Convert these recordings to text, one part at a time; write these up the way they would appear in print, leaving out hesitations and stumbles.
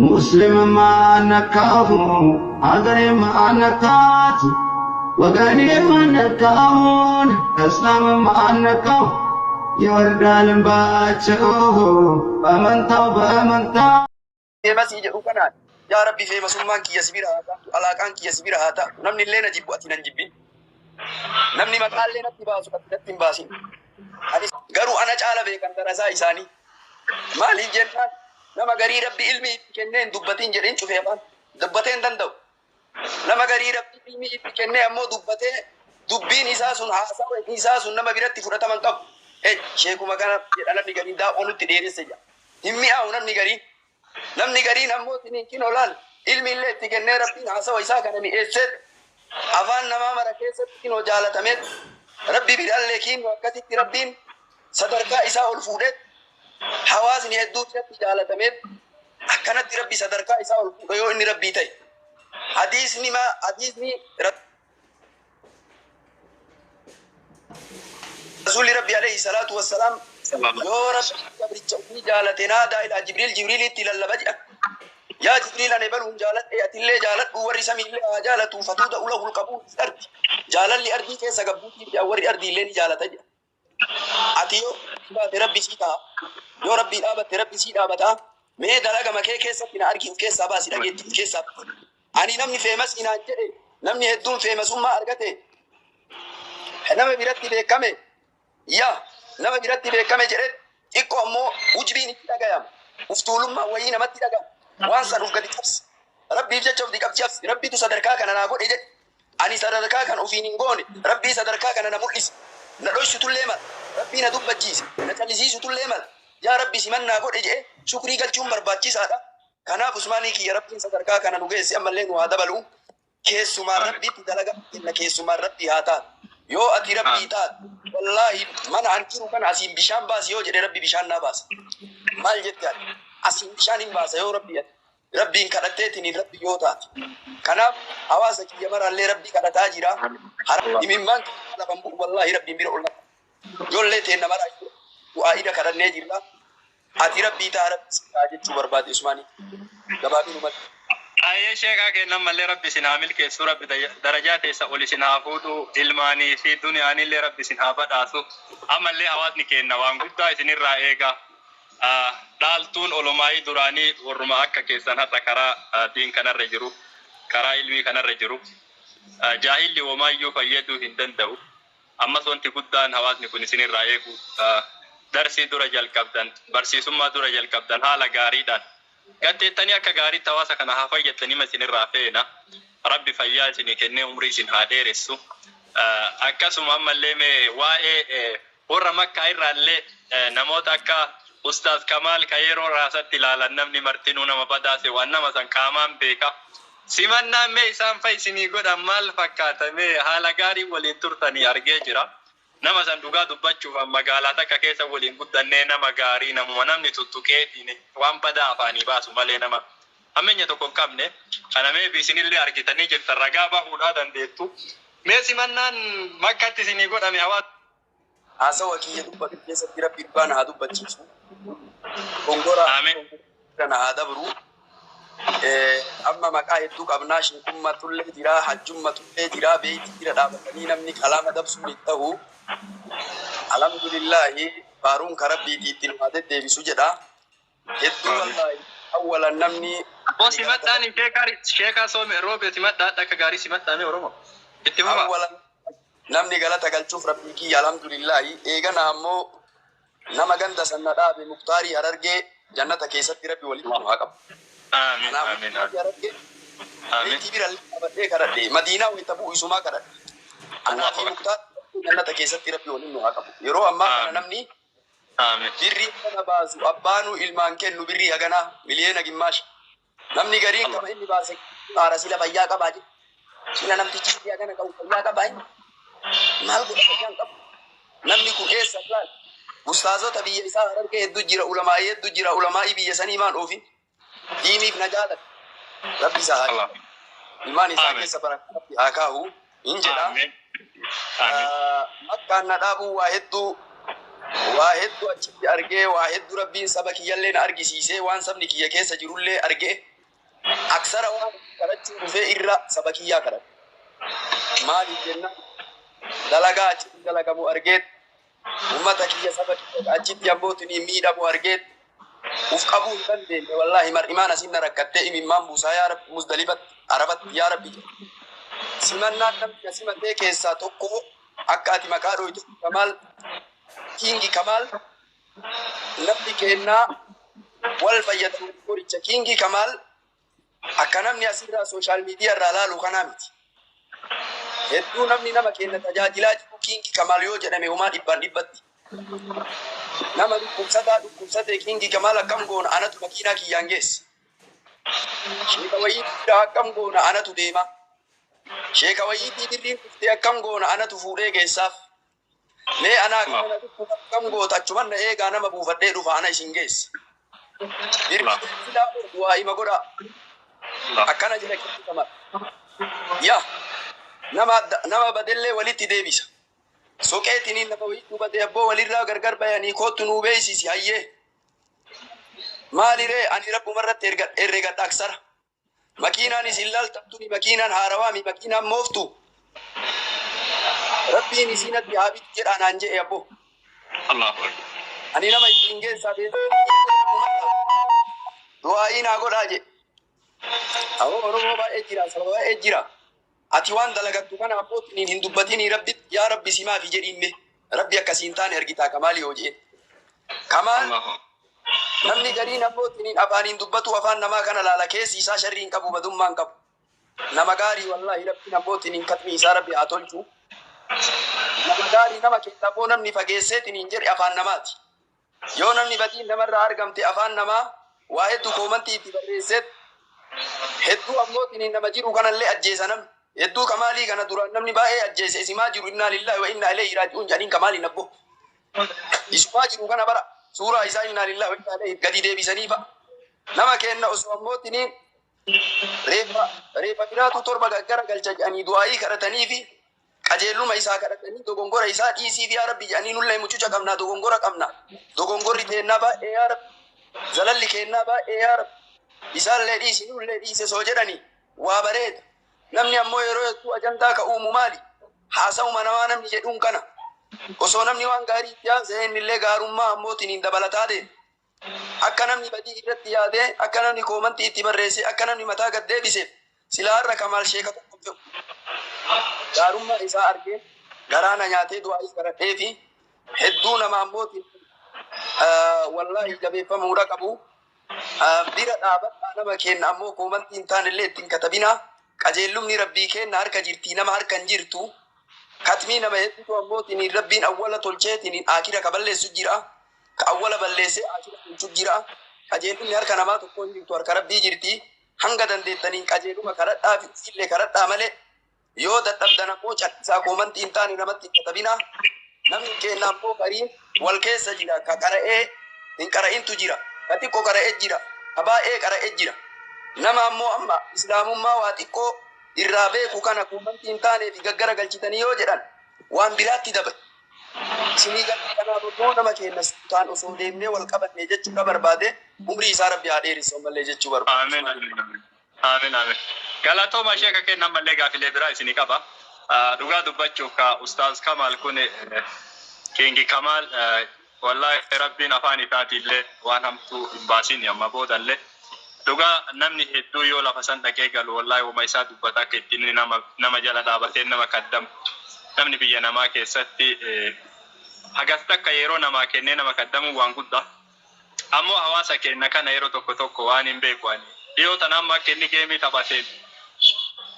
ሙስሊምም አልነካሁ፣ ሀገሬም አልነካት፣ ወገኔም አልነካሁን፣ እስላምም አልነካሁ። ይወርዳል እንባቸው በመንታው በመንታው። Feemasii jedhu kanaan, yaa Rabbi, feemasummaan kiyya si bira haa taatu, alaaqaan kiyya si bira haa taatu. Namni illee na jibbu, ati nan jibbin. Namni maqaallee natti baasu, ati natti hin baasin. Ani garuu ana caala beekan darasaa isaanii. Maaliif jennaan, nama garii Rabbi ilmi itti kennee hin dubbatin jedheen cufee afaan dubbatee hin danda'u. Nama garii Rabbi ilmi itti kennee ammoo dubbatee, dubbiin isaa sun, haasawa isaa sun nama biratti fudhatama hin qabu. Sheekuma kana jedha, namni gariin daawwa nutti dheeresse jedha. Hin mi'aawu namni gariin. Namni gariin ammoo siniin olaal ilmi illee itti kennee, Rabbiin haasawa isaa kana mi'eessee afaan namaa mara keessatti kinoo jaalatameet, Rabbi birallee kiinoo akkasitti Rabbiin sadarkaa isaa ol fuudhee hawaasni hedduu biratti jaalatameet, akkanatti Rabbi sadarkaa isaa ol fuudhe yoo inni Rabbii ta'e. Hadiisni ma hadiisni Rasuulli Rabbi alayhi salaatu wassalaam, yoo Rabbi gabricha ofii jaalate, naadaa ilaa Jibriil, Jibriilitti lallaba jedha. Yaa Jibriil, ani baluun jaaladhe, atillee jaaladhu, warri samiillee haa jaalatu, fatuuda ulahul qabuun ardi. Jaalalli ardii keessa gabbuutii warri ardii illee ni jaalata jedha. Ati yoo baate Rabbi sii ta'a. Yoo Rabbii dhaabatte Rabbi sii dhaabata. Mee dalaga makee keessatti na argi, of keessaa baasi, dhageetti of keessaa baasi. Ani namni famous naan jedhe, namni hedduun famousummaa argate, nama biratti beekame, yaa nama biratti beekame jedhe, xiqqoo ammoo ujbiin itti dhagayama. Uftuulummaa wayii namatti dhagama. Waan san uf gadi cabsi. Rabbiif jecha uf cabsi. Rabbitu sadarkaa kana naa godhe jedhe. Ani sadarkaa kana ofiin hin goone. Rabbii sadarkaa kana na mul'ise. Na dhoysutullee mala. Rabbii na dubbachiise. Na callisiisutullee mala. Yaa Rabbi, simannaa godhe jedhe shukrii galchuun barbaachisaadha. Kanaaf Usmaanii kiyya, Rabbiin sadarkaa kana nu geesse, ammallee nu haa dabalu. Keessumaan Rabbiitti dalagaa kenna, keessumaan Rabbii haa taatu. Yoo ati Rabbii taate, wallaahi mana an jiru kana asiin bishaan baasi yoo jedhe, Rabbi bishaan naa baasa. Maal jette ati? Asiin bishaan hin baasa yoo Rabbii ati. Rabbiin kadhatteetiniin Rabbi yoo taate. Kanaaf hawaasa kiyya maraallee Rabbii kadhataa jira. Himimmaan kiyya lafan bu'u, wallaahi Rabbiin bira ol. Ijoollee teenna maraa du'aa'ida kadhannee jirra. Ati Rabbii ta'a, Rabbi si ta'a jechuu barbaade, Usmaanii. Gabaabinumatti. Ayyee, sheekaa kennan mallee Rabbi isin haa milkeessu, Rabbi darajaa teessa ol isin haa fuudhu, ilmaanii fi duniyaanillee Rabbi isin haa badhaasu. Ammallee hawaasni kenna waan guddaa isinirraa eega. Dhaaltuun olomaayii duraanii warruma akka keessan har'a karaa diin kanarra jiru, karaa ilmii kanarra jiru. Jaahilli womaayyuu fayyaduu hin danda'u. Ammas wanti guddaan hawaasni kun isinirraa eegu, darsii dura jalqabdan, barsiisummaa dura jalqabdan haala gaariidhaan gatteettanii akka gaariitti hawaasa kana haa fayyaddanii isinirraa feena. Rabbi fayyaa isinii kennee umrii isin haa dheeressu. Akkasuma ammallee mee waa'ee warra Makkaa irraallee namoota akka Ustaaz Kamaal ka yeroo raasatti ilaalan namni martinuu nama badaase, waan nama san qaamaan beeka. Simannaan mee isaan fa isinii godhan maal fakkaata? Mee haala gaarii waliin turtanii argee jira. Nama san dhugaa dubbachuuf magaalaa takka keessa waliin guddannee, nama gaarii, namuma namni tuttuqeetiin waan badaa afaanii baasu malee nama hammeenya tokko hin qabne. Kana mee isinillee argitanii jirtan, ragaa bahuudhaa dandeettu. Mee simannaan Makkatti isinii godhame hawaasa. Haasawa kiyya dubbatu keessatti Rabbi dhugaa na haa dubbachiisu. Gongora na haa dabru. Amma maqaa hedduu qabnaa, sheekummatullee jira, hajjummatullee jira, beeyti bira dhaabatanii namni kalaama dabsuun hin ta'u. Alhamdulillahi, faaruun ka Rabbiiti, itti nu haa deddeebisu jedha. Hedduu wallaahi awwalan namni. Aboo, simadhaan sheekaa soome roobe, simadhaa, akka gaarii simadhaa mee Oromoo. Itti fufa. Awwalan namni galata galchuuf Rabbii kiyya, alhamdulillahi. Eegana ammoo nama ganda sanna dhaabe, Muktaarii Harargee, jannata keessatti Rabbi walitti nu haa qabu. Amiin, amiin. Harargee beetii bira dhaabadhee kadhadhe, Madiinaa wayita bu'u isumaa kadhadhe. Anaa fi Muktaar jannata keessatti Rabbi waliin nu haa qabu. Yeroo ammaa kana namni birrii hagana baasu, abbaanuu ilmaan kennu birrii haganaa miliyoona gimmaasha. Namni gariin kama inni baase haara sila fayyaa qabaa jedhe. Sila namtichi birrii hagana qabu fayyaa qabaa inni. Maal godha, fayyaan qabu. Namni kun eessa laal? Ustaazota biyya isaa Harargee hedduu jira, ulamaa'ii hedduu jira, ulamaa'ii biyya sanii maan oofin? Diiniif na jaalata. Rabbi isaa haa ilmaan isaa keessa barakaa Rabbi haa kaahu hin jedha. Makkaan na dhaabuu waa hedduu. Waa hedduu achitti argee, waa hedduu Rabbiin saba kiyyallee na argisiisee, waan sabni kiyya keessa jirullee argee, aksara waan kadhachuu dhufee irra saba kiyyaa kadhadhe. Maaliif jennaan, dalagaa achitti dalagamu argeet, ummata kiyya, saba kiyya achitti abbootiin miidhamu argeet, uf qabuu hin dandeenye. Wallaahi, mar'imaan asin na rakkattee imimmaan buusaa, yaa Rabbi, Musdalifatti, Arafatti, yaa Rabbi. Simannaan namni na simatee keessaa tokko akka ati maqaa dhoytu Kamaal, Kingi Kamaal. Namni kennaa wal fayyadamu qoricha Kingi Kamaal akka namni asirraa social media irraa laalu kanaa miti. Hedduu namni nama keenya tajaajilaa jiru Kingi Kamaal yoo jedhame homaa dhibbaan dhibbatti. Nama dhukkubsataa dhukkubsatee, Kingi Kamaal akkam goona, anatu makiinaa kiyyaan geessa. Sheeka wayii bira akkam goona, anatu deema. Sheeka wayiitii birriin dhuftee akkam goona, anatu fuudhee geessaaf. Mee anaa kana dhukkuba akkam goota, achuman na eegaa, nama buufadhee dhufa, ana isin geessa. Birrii silaa du'aa hima godhaa. Akkana jedha Kingi Kamaal. Yaa nama nama badellee walitti deebisa. Soqeetiniin nama wayii dubatee, abboo walirraa gargar bayanii, kootu nuu beeksisi, hayyee. Maaliree, ani rabbuma irratti herregadha aksara. Makiinaan isin laaltan tuni makiinaan haarawaami, makiinaan mooftu. Rabbiin isinatti haa bitu jedhaa naan jedhe abboo. Allahu Akbar. Ani nama ittiin geessaa beeksisa. Du'aa'ii naa godhaa jedhe. Awoo, Oromoo baay'ee jira, saba baay'ee jira. Ati waan dalagattu kana abbootiin hin dubbatinii, Rabbi, yaa Rabbi simaafi jedhiimme. Rabbi akkasiin taane argitaa Kamaali yoo jedhe. Kamaal Allahu namni gariin abbootiin afaaniin dubbatu, afaan namaa kana laala, keessi isaa sharrii hin qabu, badummaa hin qabu. Nama gaarii, wallaahi, Rabbiin abbootiin katmi isaa Rabbi haa tolchu. Nama gaarii nama keessa ammoo namni fageesseetiin hin jedhe afaan namaati. Yoo namni badiin namarraa argamte, afaan namaa waa hedduu comment itti barreesseet, hedduu ammootiin nama jiru kanallee ajjeesa namni. Hedduu Kamaalii kana duraan namni baay'ee ajjeese isimaa jiru, innaa lillaahi wa innaa ilayhi raaji'uun jedhaniin Kamaaliin abbo. Isumaa jiru kana bara suuraa isaa innaa lillaahi wa innaa ilayhi gadi deebisanii fa'a. Nama kenna osoo ammootiin reeffa biraatu torba gaggara galcha jedhanii du'aayii kadhatanii fi qajeeluma isaa kadhatanii, dogongora isaa dhiisiif yaa Rabbi jedhanii, nullee mucuca qabna, dogongora qabna, dogongorri teennaa baay'ee, yaa Rabbi, zalalli keennaa baay'ee, yaa Rabbi, isaallee dhiisi, nullee dhiise soo jedhanii waa bareeda. Namni ammoo yeroo hedduu ajandaa ka uumu maali, haasa'uma namaa namni jedhuun kana osoo namni waan gaarii itti haasa'e, innillee gaarummaa ammootiin hin dabalataa deema. Akka namni badii irratti yaadee, akka namni comment itti barreesse, akka namni mataa gad deebiseef silaa har'a Kamaal sheeka tokko fe'u. Gaarummaa isaa argee garaana nyaatee du'aa kadhadhee fi hedduu nama ammootiin wallaahi jabeeffamuudha qabu. Bira dhaabadhaa nama kenna, ammoo comment hin taanellee ittiin katabinaa. Qajeellumni Rabbii kenna harka jirtii, nama harka hin jirtu. Katmii nama hedduutu ammootiin Rabbiin awwala tolcheetiin akira ka balleessu jira. Ka awwala balleessee akira tolchu jira. Qajeellumni harka namaa tokko hin jirtu, harka Rabbii jirti. Hanga dandeettaniin qajeeluma kadhadhaa fi illee kadhadhaa malee, yoo dadhabdan ammoo callisaa, comment hin taane namatti hin katabinaa. Namni keenya ammoo gariin wal keessa jira. Ka qara'ee hin qara'intu jira. Ka xiqqoo qara'ee jira. Ka baay'ee qara'ee jira. Nama ammoo amma islaamummaa waa xiqqoo irraa beeku kana comment hin taanee fi gaggara galchitanii yoo jedhan waan biraatti dabala. Isinii galii, kanaaf ammoo nama keenya sultaan osoo deemnee wal qabanne jechuudha barbaade. Umrii isaa Rabbi haa dheeressu ammallee jechuu barbaade. Amiin, amiin, amiin, amiin. Galatooma sheeka kenna, ammallee gaafilee biraa isinii qaba. Dhugaa dubbachuuf ka Ustaaz Kamaal kun, Kingi Kamaal, wallaahi Rabbiin afaan isaatiillee waan hamtuu hin baasin amma boodallee. Dhugaa namni hedduu yoo lafa san dhaqee galu, wallaahi wama isaa dubbata, akka ittiin nama jala dhaabatee nama kaddamu. Namni biyya namaa keessatti hagas takka yeroo namaa kennee nama kaddamu waan guddaa. Ammoo hawaasa keenya kana yeroo tokko tokko waan hin beeku ani. Dhiyoo tana amma akka inni game taphateen,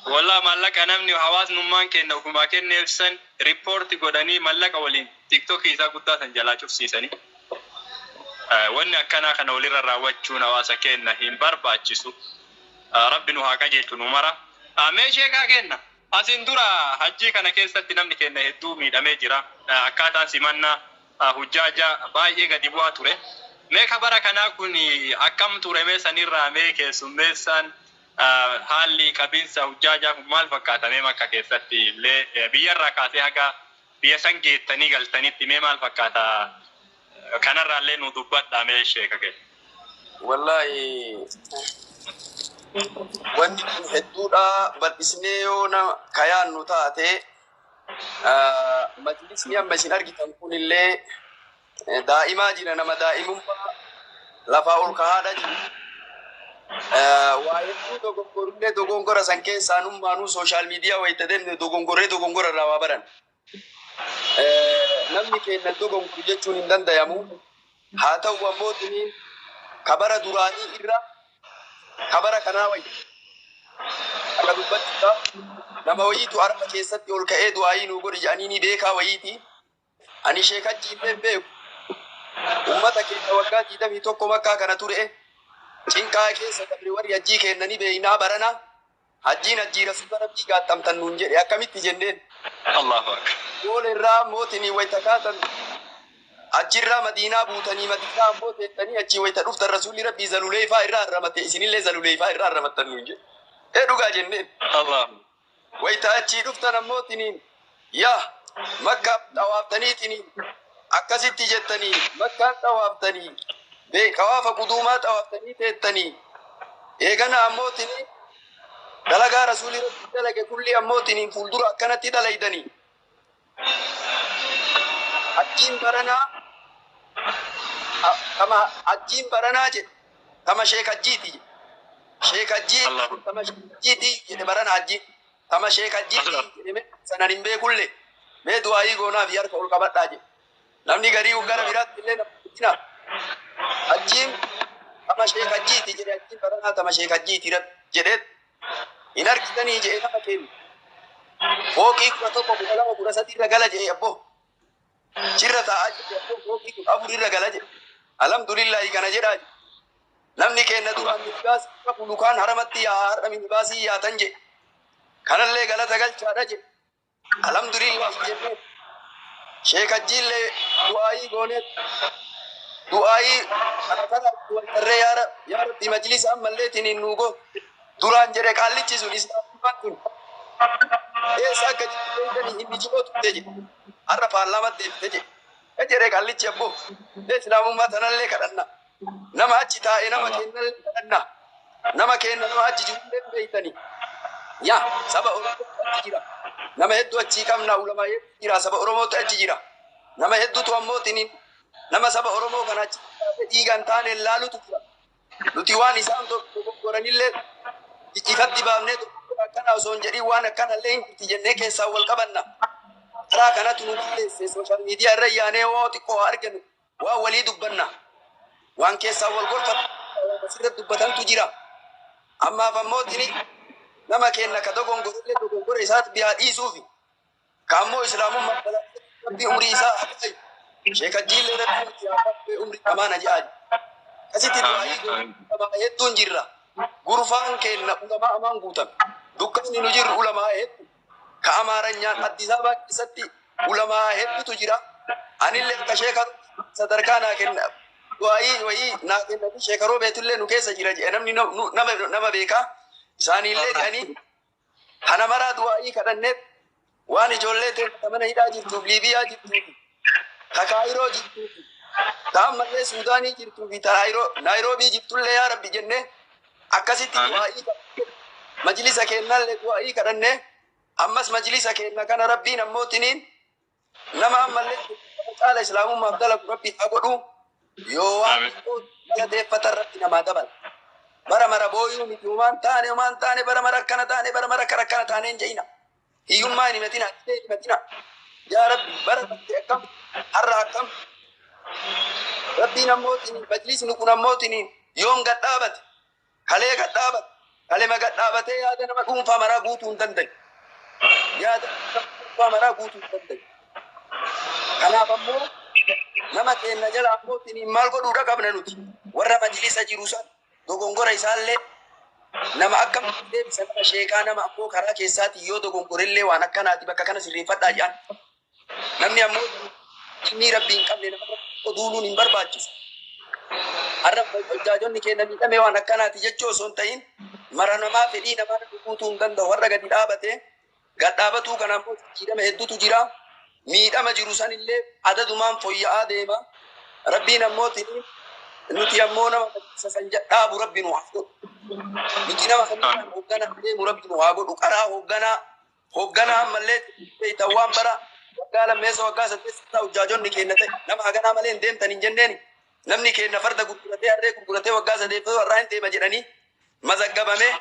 wallaa maallaqa namni hawaasnummaan keenya ofumaa kenneef san report godhanii mallaqa waliin TikTokii isaa guddaa san jalaa cufsiisanii. Wanni akkanaa kana walirra raawwachuun hawaasa keenya hin barbaachisu. Rabbi nu haa qajeelchu nu mara. Mee sheekaa kenna. Asin dura hajjii kana keessatti namni keenya hedduu miidhamee jira. Akkaataan simannaa hujjaaja baay'ee gadi bu'aa ture. Mee kabara kanaa kun akkam ture? Mee sanirraa mee keessummeessaan, haalli qabiinsa hujjaajaa kun maal fakkaata? Mee Makka keessatti illee biyyarraa kaasee haga biyya san geettanii galtanitti mee maal fakkaata? Kanarraallee nu dubbadhaa mee sheeka keenya. Wallahi wanti kun hedduudha bal'isnee yoo na kayaannu taate majlisni amma isin argitan kunillee daa'imaa jira nama daa'imummaa lafaa ol kahaadha jiru. Waa hedduu dogoggorullee dogongora san keessaa nummaanuu social media wayita deemne dogongorree dogongora irraa waa baran. Namni keenya dogongoru jechuun hin dandayamu. Haa ta'u ammoo duniin kabara duraanii irra kabara kanaa wayya. Akka dubbachuudhaaf nama wayiitu arba keessatti ol ka'ee du'aayii nuu godhi jedhanii ni beekaa wayiiti. Ani sheekajji illee beeku. Ummata keenya waggaa 21 makkaa kana ture. Cinqaa keessa dabre warri hajjii kennanii beeynaa barana. Hajjiin hajjii rasuula rabbii gaattamtan nuun jedhe akkamitti jenneen. Allahu akbar. Goola irraa mootinii wayita kaatan achirraa Madiinaa buutanii Madiinaa ammoo teettanii achii wayita dhuftan rasuulli rabbii zaluleefaa irraa arramate isinillee zaluleefaa irraa arramattan nuun jedhe. Ee dhugaa jenneen. Allah. Wayita achii dhuftan ammootiniin yaa makkaa xawaaftaniitiniin akkasitti jettanii makkaan xawaaftanii xawaafa quduumaa xawaaftanii teettanii eegana ammootiniin dalagaa rasuulli rabbii dalage kulli ammootiniin fuuldura akkanatti dalaydanii. Hajjiin baranaa kama hajjiin baranaa jedhe kama sheek hajjiiti jedhe. Sheek hajjii kama sheek hajjiiti jedhe barana hajjiin kama sheek hajjiiti jedhe mee sanan hin beekulle mee du'aayii goonaaf harka ol qabadhaa jedhe. Namni garii gara biraatti illee nama guddina. Hajjiin kama sheek hajjiiti jedhe hajjiin baranaa kama sheek hajjiiti jedhe hin argitanii jedhe nama kennu. Fooqii 11 12 13 irra gala jedhe abboo. Chirra taa'aa jedhe abboo fooqii 14 irra gala jedhe. Alhamdulillahi kana jedhaa jedhe. Namni keenya duraan minibaasii qabu lukaan haramatti yaa har'a minibaasii yaatan jedhe. Kanallee galata galchaadha jedhe. Alhamdulillahi jennee. Sheek Hajjiillee du'aayii goonee du'aayii kana kana waltarree yaa Rabbi majlisa ammallee tiniin nuu go. Duraan jedhe qaallichi sun islaamummaan kun eessa akka jirtu inni jiboo turte jedhe. Har'a paarlaamaatti deebite jedhe. E jedhe qaallichi abboo islaamummaa tanallee kadhanna. Nama achi taa'e nama kennallee kadhanna. Nama kenna nama achi jirullee beeytani. Yaa saba Oromoo achi jira. Nama hedduu achii qabna ulamaa hedduu jira saba Oromootu achi jira. Nama hedduutu ammoo tiniin nama saba Oromoo kana achi dhiigaan taane laalutu jira. Nuti waan isaan dogoggoranillee ifatti baafnee dogoggora akkana osoo hin jedhin waan akkanallee hin jirti jennee keessaa wal qabanna. Karaa kanatu nu balleesse social media irra yaanee waa xiqqoo haa argannu waan walii dubbanna. Waan keessaa wal gorfatu asirratti dubbatantu jira. Ammaaf ammoo tini nama kenna ka dogongorellee dogongora isaatti bihaa dhiisuufi. Ka ammoo islaamummaa rabbi umrii isaa haa ta'u. Sheek Hajjiillee rabbi umrii amaana jedhaa. Akkasitti du'aayii ulamaa hedduun jirra. Gurfaan kenna ulamaa amaan guutame. Dukkanni nu jirru ulamaa hedduu. Ka Amaaranyaan Addis Ababaa keessatti ulamaa hedduutu jira. Anillee akka sheeka sadarkaa naa kenna. Du'aayii wayii naa kennanii sheekaroo beetullee nu keessa jira jedhe namni nama beekaa. Isaaniillee jedhanii kana maraa du'aayii kadhanneef waan ijoollee ta'e mana hidhaa jirtuuf Liibiyaa jirtuuf ta Kaayiroo jirtuuf ta ammallee Suudaanii jirtuu fi ta Naayiroobii jirtullee yaa Rabbi jennee akkasitti du'aayii majlisa kennallee du'aayii kadhannee ammas majlisa kenna kana Rabbiin ammootiniin nama ammallee caala islaamummaaf dalagu Rabbi haa godhu yoo waan galateeffatan Rabbi namaa dabala. Bara mara booyuu miti humaan taane bara mara akkana taane bara mara akkana akkana taane hin je'ina. Hiyyummaa hin himatina hin himatina. Yaa Rabbi bara bartee akkam har'a akkam Rabbiin ammootiin majlisni kun ammootiin yoom gad dhaabate kalee gad dhaabate kalema gad dhaabatee yaada nama dhuunfaa maraa guutuu hin danda'e. Yaada nama dhuunfaa maraa guutuu hin danda'e. Kanaaf ammoo nama keenya jala ammootiin maal godhuudha qabna nuti warra majlisa jiru san dogongora isaallee nama akkam deebisa nama sheekaa nama ammoo karaa keessaatiin yoo dogongorellee waan akkanaati bakka kana sirreeffadhaa jedhan. Namni ammoo inni rabbii hin qabne nama oduuluun hin barbaachisu. Har'a hojjaajonni keenya miidhamee waan akkanaati jechuu osoo hin ta'in mara namaa fedhii namaa guutuu hin danda'u warra gadi dhaabate gad dhaabatuu kana ammoo jijjiirama hedduutu jira. Miidhama jiru sanillee adadumaan fooyya'aa deema. Rabbiin ammoo nuti ammoo nama isa san dhaabu Rabbi nu haa godhu. Nuti nama kan hoogganaa deemu Rabbi nu haa godhu. Qaraa hoogganaa hoogganaa ammallee beektan waan bara waggaa lammeessa waggaa saddeessa hojjaajonni keenya ta'e nama haganaa malee hin deemtan hin jenneeni. Namni keenya farda gurguratee harree gurguratee waggaa sadeeffatu har'aa hin deema jedhanii mazaggabamee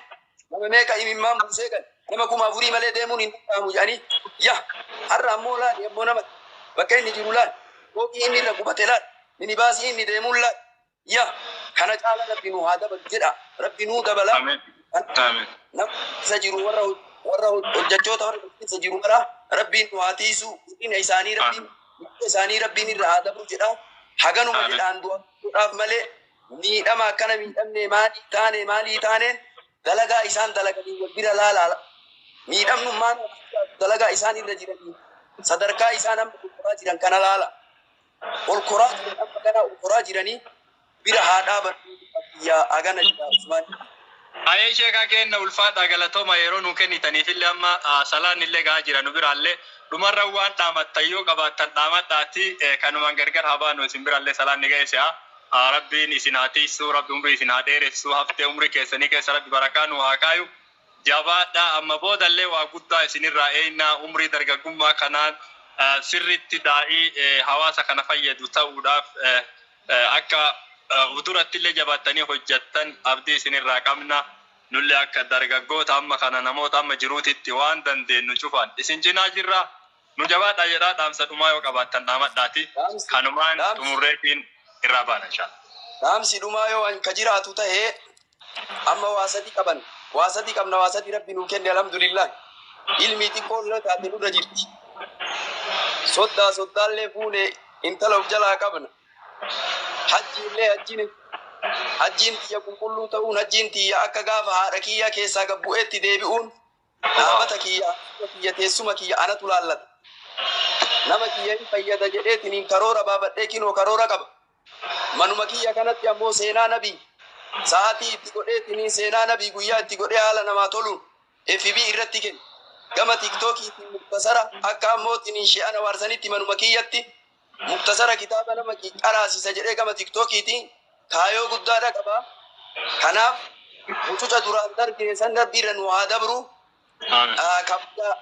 nama meeqa imimmaan buusee kan nama 4000 malee deemuun hin danda'amu jedhanii yaa har'a ammoo laali ammoo nama bakka inni jiru laali fooqii inni irra qubate laali minibaasii inni deemuun laali yaa kana caala Rabbi nu haa dabalu jedha Rabbi nuu dabala. Amiin. Amiin. Nama isa jiru warra hojjechoota warra isa jiru mara Rabbiin nu haa tiisu guddina isaanii Rabbiin isaanii Rabbiin irra haa dabru jedha. Haganuma Amiin. jedhaan du'aadhaaf malee miidhama akkana miidhamne maalii taane maalii taaneen dalagaa isaan dalaganii wal bira laalaa miidhamnummaan dalagaa isaan irra jiranii sadarkaa isaan amma ol koraa jiran kana laala ol koraa jiran amma kana ol koraa jiranii bira haa dhaaban yaa hagana jedha Usmaan. Ayee sheekaa kenna ulfaadha galatooma yeroo nu kennitaniifillee amma salaan illee gahaa jira nu biraallee dhumarra waan dhaamattan yoo qabaattan dhaamadhaati kanumaan gargar haa baanu isin biraallee salaan ni ga'e si'a. Rabbiin isin haa tiisu, Rabbi umrii isin haa dheeressu, haftee umrii keessanii keessa Rabbi barakaa nu haa kaayu. Jabaadha amma boodallee waa guddaa isinirraa eeynaa umrii dargaggummaa kanaan sirriitti daa'ii hawaasa kana fayyadu ta'uudhaaf akka duratti illee jabaattanii hojjettan abdii isinirraa qabna. Nullee akka dargaggoota amma kana namoota amma jiruutitti waan dandeenyu cufaan isin cinaa jirra. Nu jabaadha jedhaa dhaamsa dhumaa yoo qabaattan dhaamadhaati. Kanumaan xumurreetiin irraa baana inshallah. Dhaamsi dhumaa yoo an ka jiraatu ta'ee amma waa sadi qaban waa sadi qabna waa sadi Rabbi nuu kenne alhamdulillah. Ilmi xiqqoo illee taate nurra jirti. Soddaa soddaallee fuune intala of jalaa qabna. Hajji illee hajjiin tiyya qulqulluu ta'uun hajjiin tiyya akka gaafa haadha kiyya keessaa gabbu'eetti deebi'uun dhaabata kiyya kiyya teessuma kiyya anatu laallata. Nama kiyya hin fayyada jedheetiniin karoora baafadhee kinoo karoora qaba. Manuma kiyya kanatti ammoo seenaa nabii sa'aatii itti godheetiniin seenaa nabii guyyaa itti godhee haala namaa toluun FB irratti kenna. Gama tiktookiitiin muktasara akka ammoo tiniin she'ana waarsanitti manuma kiyyatti muktasara kitaaba nama qaraasisa jedhee gama tiktookiitiin kaayoo guddaadha qaba. Kanaaf mucuca duraan darbine san rabbiirra nu haa dabru.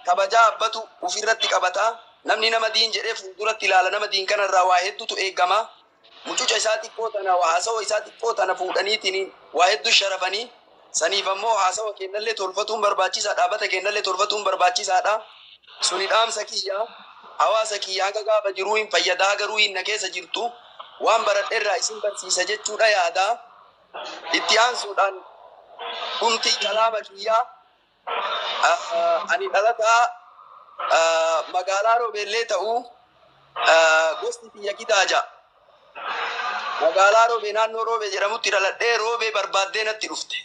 Kabajaa abbatu ofirratti qabata. Namni nama diin jedhee fuulduratti ilaala nama diin kanarraa waa hedduutu eegama. Mucuca isaa xiqqoo tana haasawa isaa xiqqoo tana fuudhaniitiin waa hedduu sharafanii saniif ammoo haasawa kennallee tolfatuun barbaachisaadha. Dhaabata kennallee tolfatuun barbaachisaadha. Suni dhaamsa kiyya hawaasa kiyya hanga gaafa jiruu hin fayyadaa garuu hin na keessa jirtu waan baradheerraa isin barsiisa jechuudha yaada. Itti aansuudhaan dhumtii kalaama kiyyaa ani dhalataa magaalaa Roobeellee ta'uu gosti kiyya Gidaaja. Magaalaa Roobee naannoo Roobee jedhamutti dhaladhee Roobee barbaaddee natti dhufte.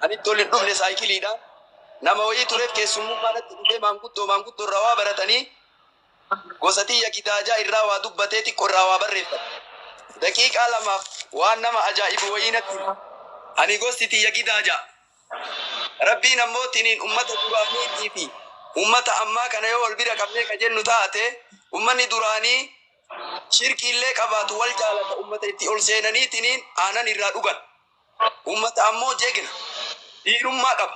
Ani tol hin dhufne saayikiliidha. Nama wayii tureef keessummummaa natti dhufee maanguddoo irraa waa baratanii gosa tiyya Gidaajaa irraa waa dubbatee xiqqoo irraa waa barreeffate. Daqiiqaa lamaaf waan nama ajaa'ibu wayii natti ani gosti tiyya Gidaaja. Rabbiin ammoo tiniin ummata duraaniitii fi ummata ammaa kana yoo wal bira qabnee ka jennu taate ummanni duraanii shirkiillee qabaatu wal jaalata ummata itti ol seenanii tiniin aanan irraa dhugan. Ummata ammoo jegna dhiirummaa qaba.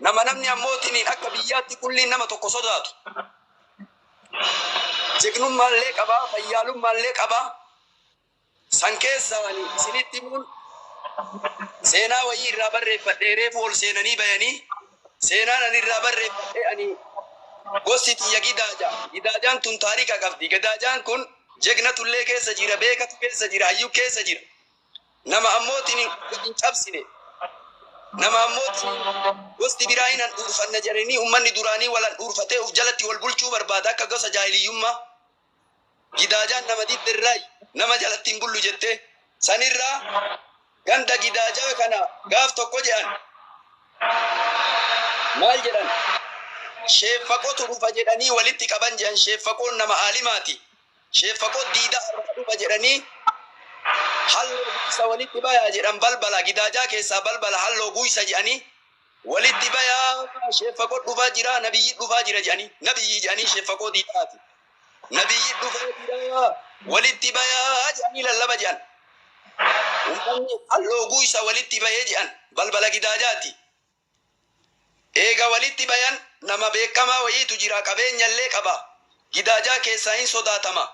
Nama namni ammoo tiniin akka biyyaatti qulliin nama tokko sodaatu. Jegnummaallee qabaa fayyaalummaallee qabaa. San keessaan isinitti himuun seenaa wayii irraa barreeffadhee reefu ol seenanii bayanii seenaan ani irraa barreeffadhee ani gosti tiyya Gidaaja. Gidaajaan tun taarika qabdi. Gidaajaan kun jegnatullee keessa jira, beekatu keessa jira, hayyuu keessa jira. Nama ammoo tiniin hin cabsine. Nama ammoo gosti biraa hin handhuurfanna jedhanii ummanni duraanii wal handhuurfatee of jalatti wal bulchuu barbaada akka gosa jaahiliyyummaa. Gidaajaan nama diddirraa nama jalatti hin bullu jettee sanirraa ganda Gidaajaa kana gaaf tokko jedhan maal jedhan sheeffaqotu dhufa jedhanii walitti qaban jedhan sheeffaqoon nama aalimaati. Sheeffaqoo diidaa irraa dhufa jedhanii halloo guisa walitti bayaa jedhan balbala Gidaajaa keessaa balbala halloo guisa jedhanii walitti bayaa sheeffaqoo dhufaa jira nabiyyi dhufaa jira jedhanii nabiyyi jedhanii sheeffaqoo diidaati. Nabiyyi dhufaa jira Walitti bayaa jedhanii lallaba jedhan. Uummanni halluu isa walitti bahee jedhan balbala gidaajaati. Eega walitti bayan nama beekamaa wayiitu jira, qabeenyallee qaba. Gidaajaa keessaa hin sodaatama.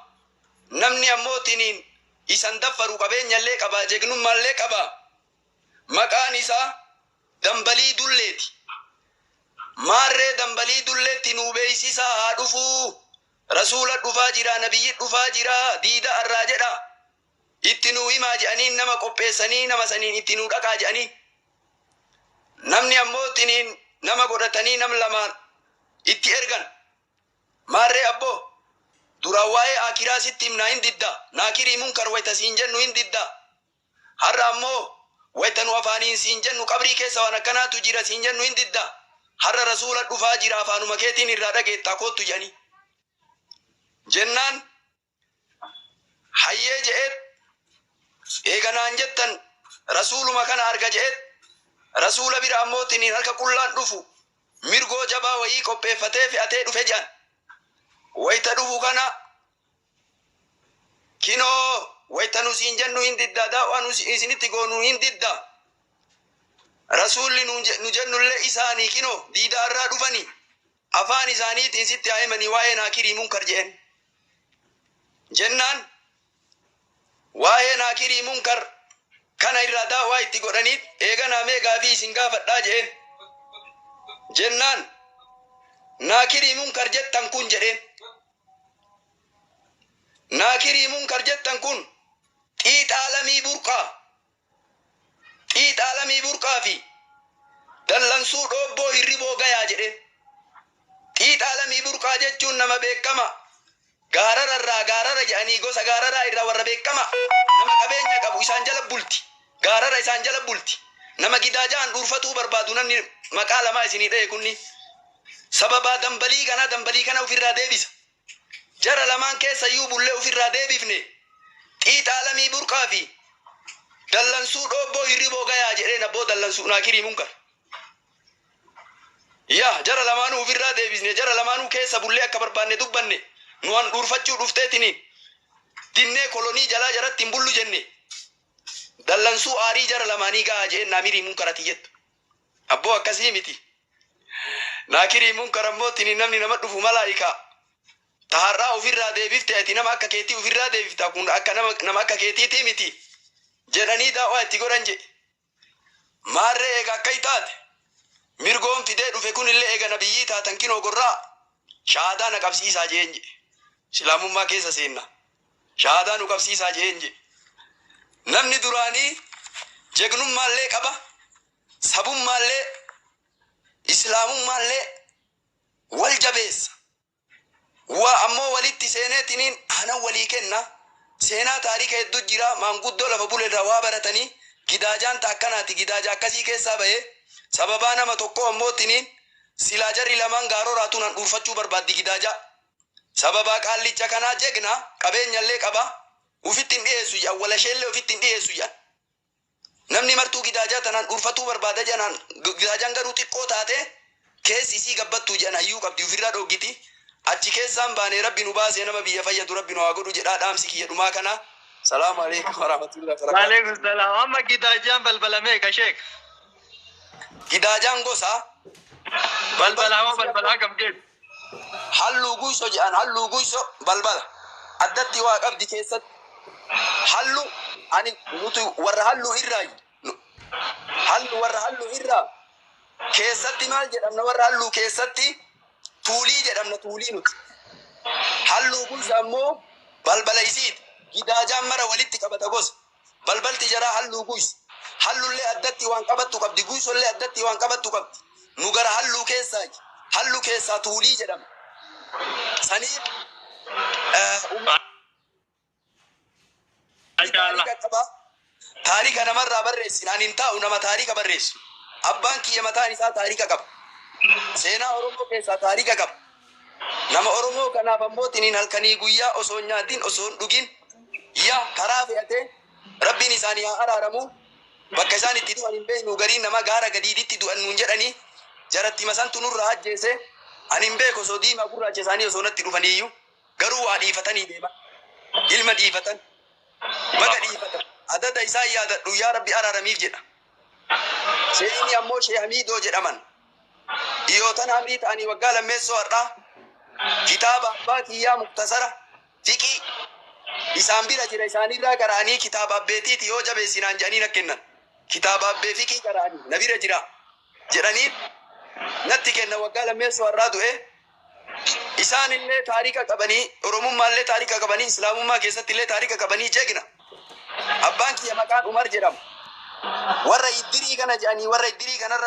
Namni ammoo tiniin isan daffaru qabeenyallee qaba, jegnummaallee qaba. Maqaan isaa Dambalii Dulleeti. Maarree Dambalii Dulleetti nuu beeysisaa haa dhufuu. Rasuula dhufaa jira, nabiyyi dhufaa jira, diida arraa jedha. Itti nuu himaa jedhanii nama qopheessanii nama saniin itti nuu dhaqaa jedhanii. Namni ammoo tiniin nama godhatanii nam lamaan itti ergan. Maarree abboo duraan waa'ee akiraa sitti himnaa hin didda. Naakirii munkar wayta siin jennu hin didda. Har'a ammoo wayta nu afaaniin siin jennu qabrii keessa waan akkanaatu jira siin jennu hin didda. Har'a rasuula dhufaa jira, afaanuma keetiin irraa dhageettaa, koottu jedhanii. Jennaan hayyee je'eet, eega naan jettan rasuuluma kana arga je'eet, rasuula bira ammoo tiniin harka qullaan dhufu, mirgoo jabaa wayii qopheeffatee fe'atee dhufe jedhan. Wayta dhufu kana, kinoo wayta nu siin jennu hin didda, daawwaa nu isinitti goonu hin didda. Rasuulli nu jennullee isaanii kinoo diidaa irraa dhufanii afaan isaaniitiin sitti haa himanii waa'ee naakirii munkar je'en. Jennaan waa'ee naakirii munkar kana irraa daawwaa itti godhaniit, eeganaa mee gaafii isin gaafadhaa je'en. Jennaan naakirii munkar jettan kun jedheen. Naakirii munkar jettan kun xiixaa lamii burqaa. Xiixaa lamii burqaa fi dallansuu dhoobboo hirriboo gayaa jedheen. Xiixaa lamii burqaa jechuun nama beekama. Gaarararraa gaarara jedhanii gosa gaararaa irraa warra beekama. Nama qabeenya qabu, isaan jala bulti. Gaarara isaan jala bulti. Nama gidaajaan dhuunfatuu barbaadu namni maqaa lamaa isinii dha'e kunni. Sababaa dambalii kana, dambalii kana ofirraa deebisa. Jara lamaan keessa iyyuu bullee ofirraa deebifne. Xiixaa lamii burqaa fi dallansuu dhoobboo hirriboo gayaa jedheen abboo dallansuu naakirii munkar. Yaa jara lamaanuu ofirraa deebisne, jara lamaanuu keessa bullee akka barbaanne dubbanne, nu han dhuunfachuu dhufteetiniin dinnee kolonii jalaa jaratti hin bullu jenne. Dallansuu aarii jara lamaanii gahaa jedheen naamirii munkarati jettu. Abboo akkasii miti. Naakirii munkar ammoo tini namni nama dhufu malaa'ikaa. Taharraa ofirraa deebifte, ati nama akka keetii ofirraa deebifta, kun akka nama akka keetiitii miti jedhanii daawwaa itti godhan jedhe. Maarree eega akka taate mirgoon fidee dhufe kunillee eega nabiyyii taatan kinoo gorraa shahaadaa na qabsiisaa jeen jedhe. Islaamummaa keessa seenna. Shahaadaa nu qabsiisaa jeen jedhe. Namni duraanii jegnummaallee qaba, sabummaallee, islaamummaallee wal jabeessa. Waa ammoo walitti seeneetiniin hanan walii kenna. Seenaa taarika hedduu jira, maanguddoo lafa bulerraa waa baratanii gidaajaan ta akkanaati, gidaaja akkasii keessaa bahee sababaa nama tokko ammoo tiniin silaa jarri lamaan gaarooraatuun han dhuunfachuu barbaaddi gidaajaa. Sababaa qaallicha kanaa jegna qabeenyallee qaba, ufitti hin dhiyeessu jedhan, walasheellee ufitti hin dhiyeessu jedhan. Namni martuu gidaajaa tanaan dhuunfatuu barbaada jedhan, gidaajaan garuu xiqqoo taate keessi isii gabbattuu jedhan, hayyuu qabdi, ofirraa dhoggiti. Achi keessaan baanee rabbi nu baasee nama biyya fayyadu rabbi nu haa godhu jedhaa, dhaamsi kiyya dhumaa kana. Salaamu alaikum warahmatullahi wabarakatuh. Waalaikum salaam. Amma gidaajaan balbala meeqa, sheek? Gidaajaan gosa. Balbala moo balbala hagam geessu? Halluu guyso jedhan, halluu guyso balbala. Addatti waa qabdi keessatti. Halluu ani nuti warra halluu irraa, halluu warra halluu irraa keessatti maal jedhamna, warra halluu keessatti tuulii jedhamna, tuulii nuti. Halluu guyso ammoo balbala isiiti. Gidaajaan mara walitti qabata gosa. Balbalti jaraa halluu guysa. Hallullee addatti waan qabattu qabdi. Guysollee addatti waan qabattu qabdi. Nu gara halluu keessaa, halluu keessaa tuulii jedhama. Saniif Mashallah. taarika qaba. Taarika namarraa barreessin. Ani hin taa'u nama taarika barreessu. Abbaan kiyya mataan isaa taarika qaba. Seenaa Oromoo keessaa taarika qaba. Nama Oromoo kanaaf ammoo tiniin halkanii guyyaa osoo hin nyaatin, osoo hin dhugin, yaa karaa fe'atee rabbiin isaanii haa araaramu. Bakka isaan itti du'an hin beeknu, gariin nama gaara gadiiditti du'an nuun jedhanii jaratti masantu nurraa ajjeese. Ani hin beeku, osoo diimaa gurraacha isaanii osoo natti dhufaniiyyuu garuu waa dhiifatanii deeman. Ilma dhiifatan. Baga dhiifatan. Adada isaa yaadadhu yaa Rabbi araaramiif jedha. Sheeyni ammoo Shee Hamiidoo jedhaman. Dhiyootan hamrii ta'anii waggaa lammeessoo har'aa kitaaba abbaa kiyyaa muktasara fiqii isaan bira jira isaanirraa qara'anii kitaaba abbeetiiti yoo jabeessinaan jedhanii na kennan. Kitaaba abbee fiqii qara'anii na bira jira jedhanii natti kenna waggaa lammeessoo har'aa du'e. Isaan illee taarika qabanii Oromummaa illee taarika qabanii Islaamummaa keessatti illee taarika qabanii jegna. Abbaan kiyya maqaan Umar jedhama. Warra iddirii kana jedhanii warra iddirii kanarra